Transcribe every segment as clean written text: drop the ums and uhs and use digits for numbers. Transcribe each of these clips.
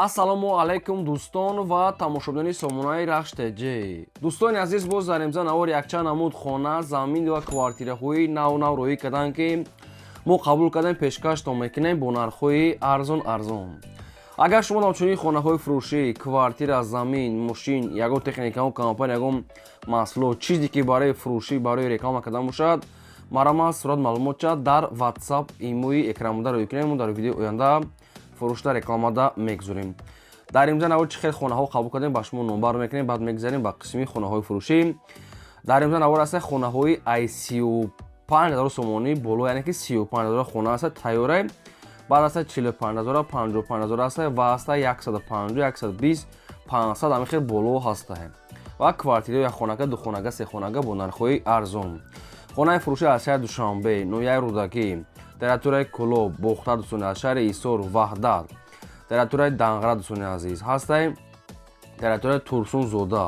Ассалому алайкум, дӯстон ва тамошобинони сомонаи Рахш ТЖ. Дӯстони азиз, боз дар имза навор якчанд намуд хона, замин ва квартираҳои нав нав роҳӣ карданд, ки мо қабул кардем, пешкаштон мекунем бо нархҳои арзон арзон. Агар шумо ҳамчунин хонаҳои фурӯшӣ, квартира, замин, мошин, ягон техникао, компания, ягон маҳсулот, чизе ки барои фурӯшӣ, барои реклама кардан бошад, марҳамат, сурат маълумотча дар WhatsApp, имои экранбуда роҳӣ кунем. Мо дар видеои оянда фурӯшта рекламада мегузорем. Дар имза навор чӣ хел хонаҳо қабул кардем, ба шумо номбар мекунем, баъд мегузарем ба қисми хонаҳои фурӯшӣ. Дар имза навор аста хонаҳои ай 35 000 сомонӣ боло, яъне ки 35 000 хона аста, тайёра. Баъд аста 45 000, 55 000 аста ва аста 150, 120, 500, ҳамин хел боло ҳаста. Ва квартираи якхонага, духонага, сехонага бо нархҳои арзон. Хонаи фурӯшӣ аз шаҳри Душанбе, ноҳияи Рӯдакӣ, территорияи Кӯлоб, Бохтар, дӯстони, аз шаҳри Ҳисор, Ваҳдат, территорияи Данғара, дӯстони азиз, ҳастай территорияи Турсунзода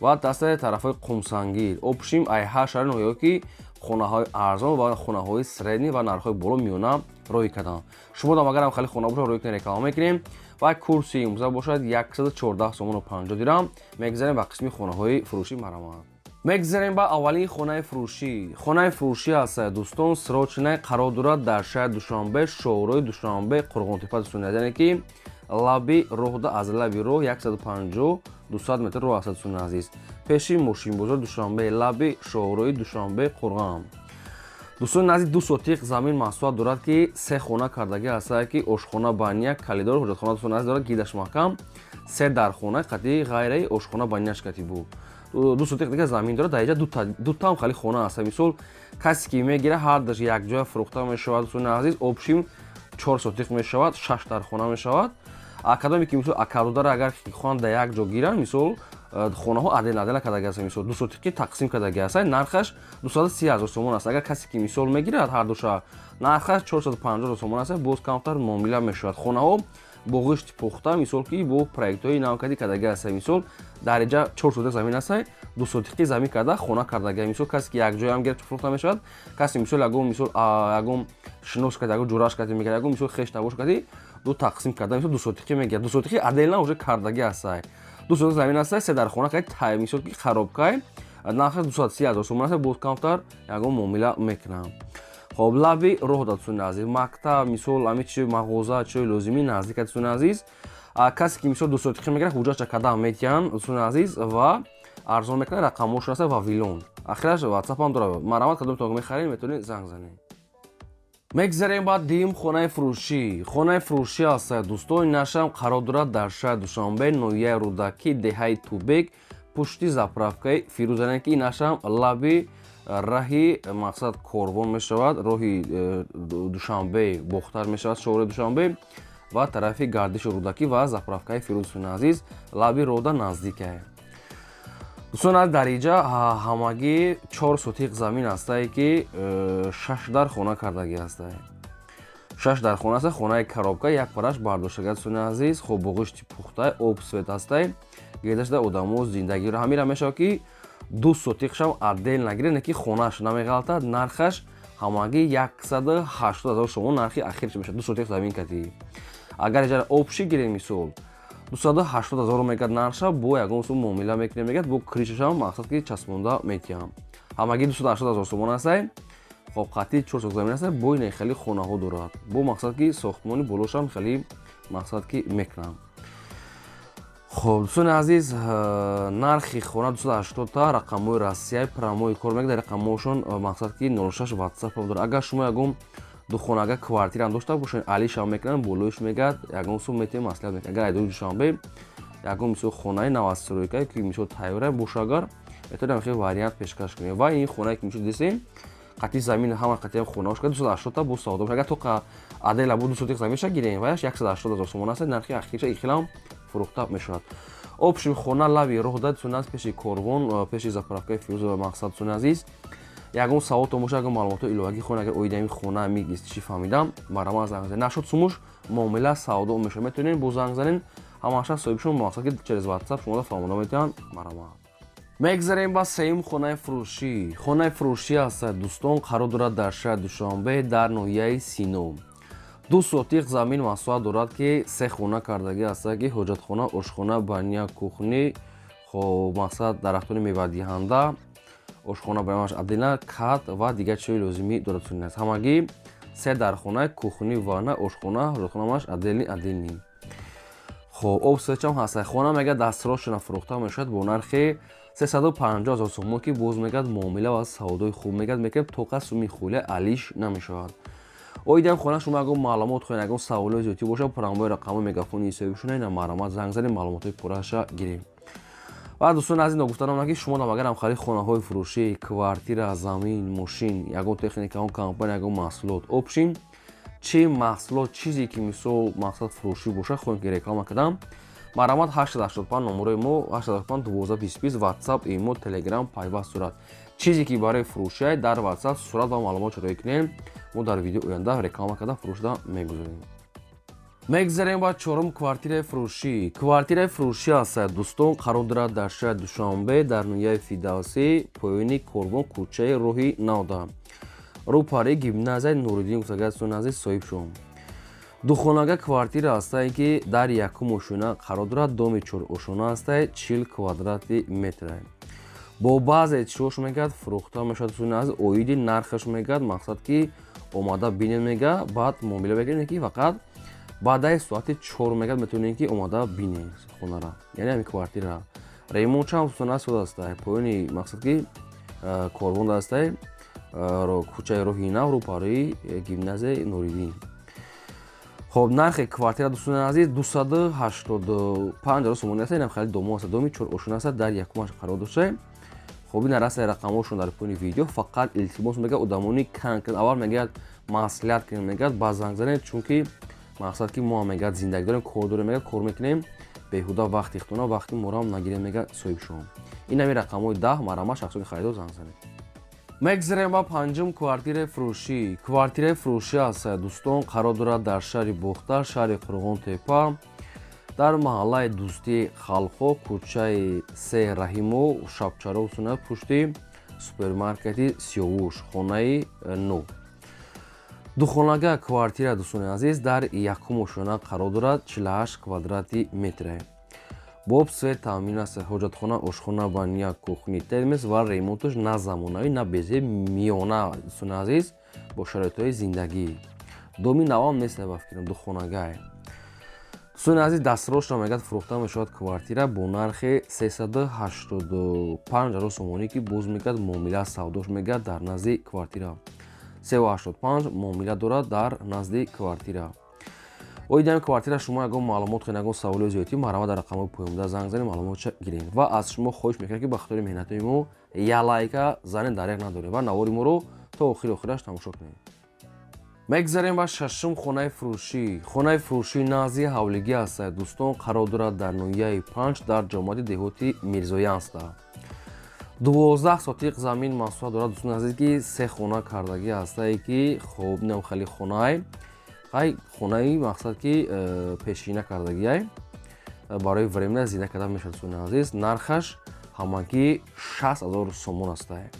ва ҳастаи тарафҳои Қумсангир. Общим, ай ҳар шаҳри ноҳияҳо ки хонаҳои арзон ва хонаҳои средний ва нархҳои боло, миёна роҳӣ карданд. Шумо дам агарам хеле хона бошад, роҳӣ кунед, реклама мекунем. Ва курси имрӯза бошад 114 сомону 50 дирам. Мегузарем ба қисми хонаҳои фурӯшӣ. Марҳамат, мегузарем ба аввалин хонаи фурӯшӣ. Хонаи фурӯшӣ аст, дӯстон, срочный, қарор дорад дар шаҳри Душанбе, шоҳрои Душанбе, Қурғонтепа, дӯстони, яъне ки лаби роҳда, аз лаби роҳ 150, 200 метр роҳ аст, дӯстони азиз, пеши мошинбозори Душанбе, лаби шоҳрои Душанбе, Қурған. Дӯстони азиз, 2 сотиқ замин масоҳат дорад, ки се хона кардагӣ ҳастад, ки ошхона, баня, коридор, ҳоҷатхона, дӯстони азиз, дорад, гидаш маҳкам, се дархона қати ғайраи ошхона, баняш кати буд. 2 сотиқ дига замин дорад. Дар инҷа дутаам хали хона аст. Мисол, касе ки мегира, ҳардаш якҷоя фурӯхта мешавад, дӯстони азиз. Общим, 4 сотиқ мешавад, шаш дархона мешавад. Кадоме ки, мисол, акарудара агар хоҳанд дар як ҷо гиранд, мисол, хонаҳо отдельно отдельно кардаги аст, мисол, 2 сотиқӣ тақсим кардаги аст. Нархаш 230 000 сомон аст. Агар касе ки, мисол, мегирад ҳардуша, нархаш 450 000 сомон аст, боз камтар муомила мешавад. Хонаҳо бо ғишти пухта, мисол, ки бо проектҳои навкадӣ кардаги аст. Мисол, дар инҷа 4 сотиқ замин аст, 2 сотиқӣ замин карда, хона кардаги. Мисол, касе ки якҷоям гирад, фурӯхта мешавад. Касе, мисол, ягон, мисол, ягон шинос кард, ягон ҷураш карди мегирад, ягон, мисол, хеш табош карди, ду тақсим карда, мисол, 2 сотиқӣ мегирад, 2 сотиқӣ отдельно уже кардаги аст. 2 сотиқ замин аст, се дар хона кай, мисол, ки харобкай. Нархаш 230 000 сомон аст, боз камтар ягон муомила мекунам. Хоб, лаби роҳ, дӯстони азиз, мактаб, мисол, ами чи, мағоза, чиҳои лозимӣ наздик аст, дӯстони азиз. Касе ки, мисол, 2 сотиқӣ мегирад, ҳуҷҷатша кадам метиҳанд, дӯстони азиз, ва арзон мекунад. Рақамҳошон аст, Вавилон, ахираш ватсапам дорад. Марҳамат, кадомтон мехаред, метавонед занг занед. Мегзарем ба дуюм хонаи фурӯшӣ. Хонаи фурӯшӣ аст, дӯстон, нашам қарор дорад дар шаҳри Душанбе, ноҳияи Рӯдакӣ, деҳаи Тубек, пушти заправкаи Фирӯз, яъне ки нашам лаби раҳи, мақсад, корвон мешавад, роҳи Душанбе, Бохтар мешавад, шоҳрои Душанбе ва тарафи гардиши Рӯдакӣ ва заправкаи Фирӯз, дӯстони азиз, лаби роҳда наздикае. Дӯстон, дар инҷа ҳамагӣ 4 сотиқ замин ҳастае, ки шаш дар хона кардагӣ ҳастае. Шаш дар хона аста, хонаи коробка, як параш бардоштага, дӯстони азиз. Хоб, бо ғишти пухтай, об, свет ҳастай, гирдашда одамо зиндагиро. Ҳамира мешавад, ки 2 сотиқшам отдельно нагирад, не ки хонааш намеғалтад. Нархаш ҳамагӣ 180 000 сомон, нархи ахирш мешавад, 2 сотиқ замин катӣ. Агар иҷара общий гирем, мисол, 280 000 мегӯяд нархша, бо ягон сум муомила мекунем, мегӯяд, бо крышашам, мақсад, ки часпонда метиҳам. Ҳамагӣ 280 000 сомон ҳастай. Хоб, қатъи 4 сотиқ замин аст, бо ин хеле хонаҳо дорад, бо мақсад, ки сохтмони болошам хеле, мақсад, ки мекунам. Хоб, дӯстони азиз, нархи хона 280-та, рақамҳои Россия, прямой кор мекунад, рақамҳошон, мақсад, ки 06, ватсап дорад. Агар шумо ягон духонага, квартираам дошта бошед, алишам мекунанд, болоиш мегӯяд, ягон сум метавонед, маслиҳат мекунад. Агар айдои Душанбе ягон, мисол, хонаи новостройка, ки, мисол, тайёра боша, агар метавонем хеле вариант пешкаш кунем. Ва ин хонае ки, мисол, дидем, қатъи замин ҳама, қатъи хонаош, 280-та бо савдо. Агар то отдельно бо 2 сотиқ заминша гирем, ваяш 180 000 сомон аст, нархи ахирша, ихилам фурӯхта мешавад. Общим, хона лаби роҳ да, дӯстони азиз, пеши корвон, пеши заправкаи Фирӯз. Мақсад, дӯстони азиз, ягон саволтон боша, ягон маълумотҳо иловагӣ хона, агар оиди ҳамин хона мигист, чӣ фаҳмидам, марҳамат, занг занед. Нашуд, сумуш муомила, савдо мешавад, метавонед бо занг занед. Ҳамаша соҳибшон, мақсад, ки через ватсап шуморо фаҳмода метавонанд. Марҳамат, мегзарем ба сеюм хонаи фурӯшӣ. Хонаи фурӯшӣ аст, дӯстон, қарор дорад дар шаҳри Душанбе, дар ноҳияи Сино. 2 сотиқ замин масоҳат дорад, ки се хона кардагӣ ҳаста, ки ҳоҷатхона, ошхона, баня, кухни, хоб мақсад дарахтони мевадиҳанда, ошхона барояш отдельно, кат ва дигар чизҳои лозимӣ дорад. Ҳамагӣ се дархона, кухни, ванна, ошхона, ҳоҷатхона отдельный отдельный. Хоб об свечам ҳаста. Хона мега дастросшона фурӯхта мешавад бо нархи 350 000 сомон, ки боз мегӯяд муомила ва савдои хуб мегӯяд мекунем, тоқа суми хулия алиш намешавад. Оиди ҳам хона шумо ягон маълумот хоҳед, ягон саволои зиёдтӣ бошад, прямой рақамҳои мегафони ҳисоби шуна ина марҳамат занг занед, маълумотҳои пурраша гирем. Ва дӯстони азиз, ногуфта ки шумо нам агарам харид хонаҳои фурӯшӣ, квартира, замин, мошин, ягон техника, ягон компания, ягон маҳсулот, общем чӣ маҳсулот, чизе ки мисол мақсад фурӯшӣ бошад, хоҳем ки реклама кардам, марҳамат 885 номерои мо 885 12 20 WhatsApp, имо, Telegram пайваст сурат. Чизе ки барои фурӯшиай, дар WhatsApp сурат ва маълумот роӣ кунем, мо дар видео оянда реклама карда фурӯшда мегузорем. Мегзарем ба чорум квартираи фурӯшӣ. Квартираи фурӯшӣ ҳаст, дӯстон, қарор дорад дар шаҳри Душанбе, дар ноҳияи Фирдавсӣ, поёни Корвон, кӯчаи Роҳи Навда, рӯпари гимназияи Нуриддин гуфтагӣ. Дӯстони азиз, соҳиб шум духонага квартира ҳастае, ки дар якум ошёна қарор дорад, доми чорошёна ҳастае, 40 квадрати метре. Бо баъзе чизҳош мегӯяд фурӯхта мешавад. Дӯстони азиз, оиди нархаш мегӯяд мақсад ки омада бинед, мега баъд муомила мекунед, ки фақат баъдаи соати 4 мегӯяд метавонед ки омада бинед хонара, яъне ҳамин квартира. Ремонт чанд дӯстон суд ҳастае, поёни мақсад ки Корвон ҳастае, кӯчаи Роҳи Нав, рӯпарои гимназияи Нуриддин. Хоб нархи квартира, дӯстони азиз, 285 000 сомонӣ аст. Инам хеле домо аст, доми чорошёна аст, дар якумаш қарор дошта. Хоб ина расаи рақамҳошон дар поёни видео. Фақат илтимос мегӯяд, одамони кан аввал мегӯяд маслиҳат кунед, мегӯяд ба занг занед, чунки мақсад ки мо ҳам мегӯяд зиндагӣ дорем, кор дорем, мегӯяд кор мекунем, беҳуда вақти худона, вақти морам нагирем, мегӯяд соҳибшон. Ин ҳамин рақамҳои 10, марҳамат, шахсони харидор занг занед. Мегзарем ба панҷум квартираи фурӯшӣ. Квартираи фурӯшӣ аст, дӯстон, қарор дорад дар шаҳри Бохтар, шаҳри Қурғонтепа, дар маҳаллаи Дӯстии халқҳо, кӯчаи Се Раҳимов, Шабчароғ сунат, пушти супермаркети Сиёвуш, хонаи 9. Духонага квартира, дӯстони азиз, дар якум ошёна қарор дорад, 48 квадрати метре. Бо об свет таъмин аст, ҳоҷатхона, ошхона, баня, кухни, термес ва ремонташ на замонавӣ, на безеб, миёна, дӯстони азиз, бо шароитҳои зиндагӣ. Доми навам нест, ба фикрам, духонагае. Дӯстони азиз, дастросшона мегӯяд фурӯхта мешавад квартира бо нархи 385 000 сомонӣ, ки боз мегӯяд муомила савдош мегӯяд дар назди квартира 385 муомила дорад дар назди квартира. Оиди ҳамин квартира шумо ягон маълумот хоҳед, ягон саволои зиёдтӣ, марҳамат, дар рақамҳои поёнда занг занед, маълумотша гиред. Ва аз шумо хоҳиш мекунем, ки ба хотири меҳнатҳои мо як лайка занед, дареғ надоред ва навори моро то охири охираш тамошо кунед. Мегзарем ба шашум хонаи фурӯшӣ. Хонаи фурӯшӣ назди ҳавлигӣ аст, дӯстон, қарор дорад дар ноҳияи Панҷ, дар ҷамоати деҳоти Мирзоянста. 12 сотиқ замин масоҳат дорад, дӯстони азиз, ки се хона кардагӣ ҳастае, ки хоб инам хеле хонаай, ай хонаи мақсад ки пешина кардагиай, барои временно зинда карда мешавад. Дӯстони азиз, нархаш ҳамагӣ 60 000 сомон астае.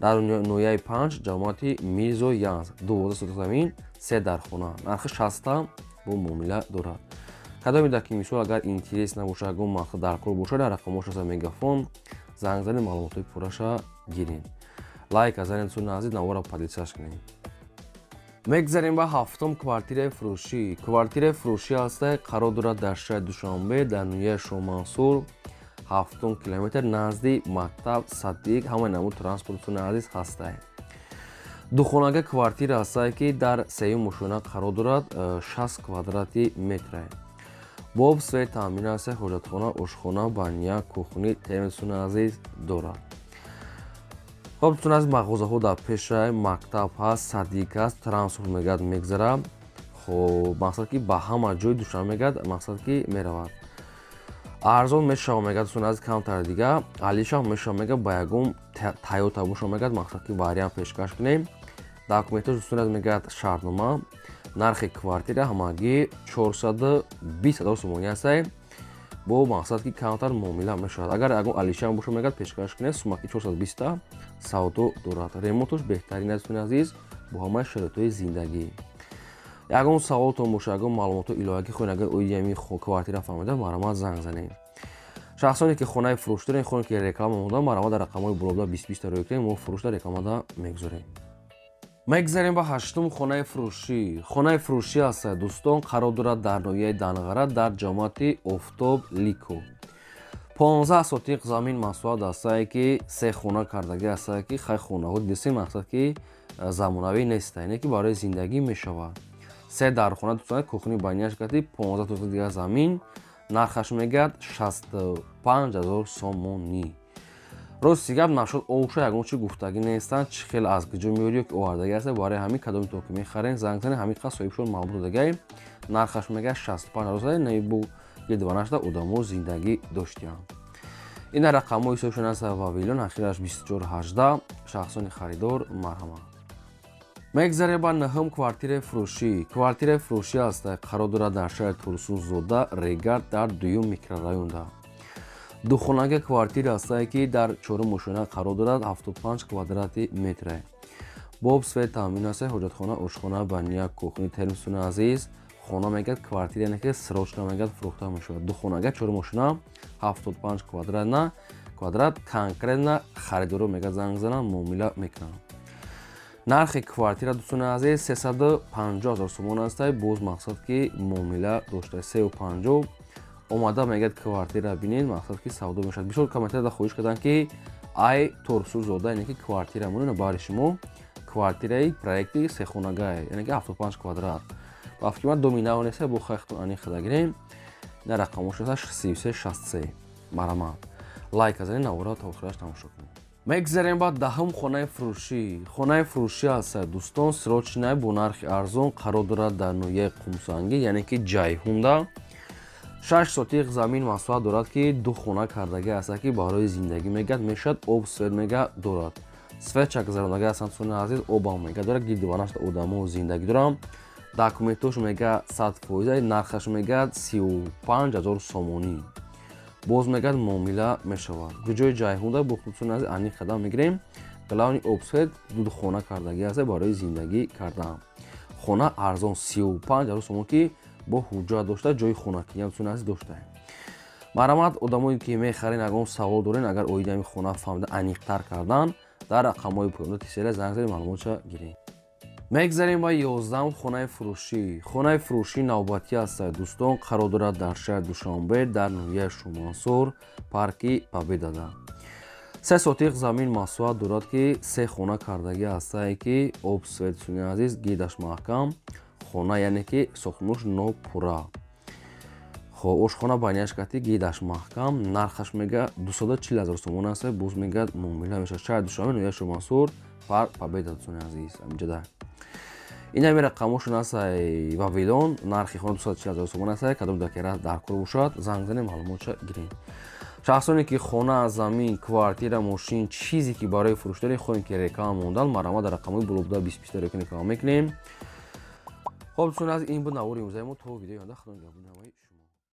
Дар ноҳияи Панҷ, ҷамоати Мирзоянс, 12 сотиқ замин, се дархона, нархи 60 бо муомила дорад. Кадоме дар ки мисол агар интерес набошад, ягон мақсад дар кор бошад, дар рақамҳош аста мегафон занг занед, маълумотҳои пурраша гиред. Лайка занед, дӯстони азиз, навора поделиться кунед. Мегзарем ба ҳафтум квартираи фурӯшӣ. Квартираи фурӯшӣ ҳаста, қарор дорад дар шаҳри Душанбе, дар ноҳияи Шоҳмансур, ҳафтум километр, назди мактаб, садик, ҳамаи намуд транспорт, дӯстони азиз, ҳастае. Духонага квартира ҳастае, ки дар сеюм ошёна қарор дорад, 60 квадрати метре. Бо об свет таъмин аст, ҳоҷатхона, ошхона, баня, кухни, термес, дӯстони азиз, дорад. Хоб, дӯстони азиз, мағозаҳо дар пеша, мактаб ҳаст, садик ҳаст, транспорт мегӯяд мегзара. Хоб мақсад ки ба ҳама ҷои Душанбе мегӯяд мақсад ки меравад. Арзон мешава, мегӯяд, дӯстони азиз, камтар дига алишам мешава, мегӯяд ба ягон Тойота боша, мегӯяд мақсад ки вариант пешкаш кунем. Документҳо, дӯстони азиз, мегӯяд шартнома. Нархи квартира ҳамагӣ 420 000 сомонӣ ҳастае, бо мақсад ки камтар муомила мешавад. Агар ягон алишам боша, мегӯяд пешкаш кунед, сумаки 420 савдо дорад. Ремонтош беҳтарин аст, дӯстони азиз, бо ҳамаи шароитҳои зиндагӣ. Ягон саволтон боша, ягон маълумотҳо иловагӣ хоҳед, агар оиди ҳамин квартира фаҳмида, марҳамат, занг занед. Шахсоне ки хонаи фурӯш дорем, хоҳем ки реклама монда, марҳамат, дар рақамҳои болобуда 20 20 рӯй кунем, мо фурӯшда рекламада мегузорем. Мегзарем ба ҳаштум хонаи фурӯшӣ. Хонаи фурӯшӣ аст, дӯстон, қарор дорад дар ноҳияи Данғара, дар ҷамоати Офтоб Лико. 15 сотиқ замин масоҳат астае, ки се хона кардагӣ астае, ки хай хонаҳо дидесем, мақсад ки замонавӣ неста, ине ки барои зиндагӣ мешавад. Се дархона, дӯстон, кухни баняш кати, 15 сотиқ дигар замин. Нархаш мегӯяд 65 000 сомонӣ. Рости гап, нашуд овша, ягон чи гуфтагӣ нестанд, чӣ хел аз куҷо меёри ё ки овардагӣ аст. Барои ҳамин кадоми то ки мехарен, занг занед, ҳамин қад соҳибшон маълумот додагай. Нархаш мегӯяд 65 000. Наибу гирдванашда одамо зиндагӣ доштиям. Ина рақамҳои ҳисобшон аст, Вавилон, ахираш 2418. Шахсони харидор, марҳамат. Мегзарем ба нӯҳум квартираи фурӯшӣ. Квартираи фурӯшӣ аст, қарор дорад дар шаҳри Турсунзода, Регар, дар дуюм микрорайонда. Духонага квартира астае, ки дар чорум ошёна қарор дорад, 75 квадрати метре. Бо об, свет таъмин аст, ҳоҷатхона, ошхона, баня, кухни, термсуни азиз. Хона мегӯяд, квартира яне ки срочно мегӯяд фурӯхта мешавад. Духонага, чорум ошёна, 75 квадрат на квадрат. Конкретно харидоро мегӯяд занг зананд, муомила мекунанд. Нархи квартира, дӯстони азиз, 350 000 сомон аст. Боз мақсад ки муомила дошта, 3,50 омада мегӯяд квартира бинед, мақсад ки савдо мешавад. Бисёр комментарияда хоҳиш карданд, ки ай Торсузода, яъне ки квартира монена. Баҳри шумо квартираи проекти сехонагае, яъне ки 75 квадрат. Ба фикри ман, доми нав неста, бо хайхтон ани хада гирем. Ина рақамош аст, 3363. Марҳамат, лайк занед, навора то охираш тамошо кунед. Мегзарем ба даҳум хонаи фурӯшӣ. Хонаи фурӯшӣ аст, дӯстон, срочная, бо нархи арзон, қарор дорад дар ноҳияи Қумсангӣ, яъне ки Ҷайҳунда. 6 сотиқ замин масоҳат дорад, ки ду хона кардагӣ аст, ки барои зиндагӣ мегӯяд мешавад. Об, свет мега дорад, свет чак гузарондагӣ ҳастанд, дӯстони азиз, обам мега дорад, гирдиванашда одамо зиндагӣ дорам. Документош мега 100%. Нархаш мегӯяд 35 000 сомонӣ. Боз мегӯяд муомила мешавад. Куҷои Ҷайҳунда бо, дӯстони азиз, аниқ қадам мегирем. Главный об, свет, ду хона кардагӣ аст, барои зиндагӣ кардан. Хона арзон, 35 000 сомон, ки бо ҳуҷҷат дошта, ҷои хонакиниам, дӯстони азиз, доштаем. Марҳамат, одамое ки мехарен, ягон савол дорен, агар оиди ҳамин хона фаҳмида аниқтар кардан, дар рақамҳои поёнда тисера занг занед, маълумотша гиред. Мегзарем ба 11-ум хонаи фурӯшӣ. Хонаи фурӯшӣ навбатӣ аст, дӯстон, қарор дорад дар шаҳри Душанбе, дар ноҳияи Шомансур, парки Победада. 3 сотиқ замин масоҳат дорад, ки се хона кардагӣ ҳастае, ки об, свет, дӯстони азиз, гирдаш маҳкам. Хона, яъне ки сохтмонаш нопурра. Хоб, ошхона баняш кати, гирдаш маҳкам. Нархаш мега 240 000 сомон аст. Боз мегӯяд муомила мешавад. Шаҳри Душанбе, ноҳияи Шомансур, парк Победа, дӯстони азиз, ҳаминҷода. Ин ҳами рақамошон аст, Вавилон. Нархи хона 240 000 сомон аст. Кадом дакера дар кор бошад, занг занед, маълумотша гиред. Шахсоне ки хона, замин, квартира, мошин, чизе ки барои фурӯш доред, хоҳем ки реклама мондан, марҳамат, дар рақамҳои болобуда 20 20 реклама мекунем. Хоб, дӯстони азиз, ин буд навори имрӯзаи мо. То видеои оянда, худо нигаҳбони ҳамаи шумо.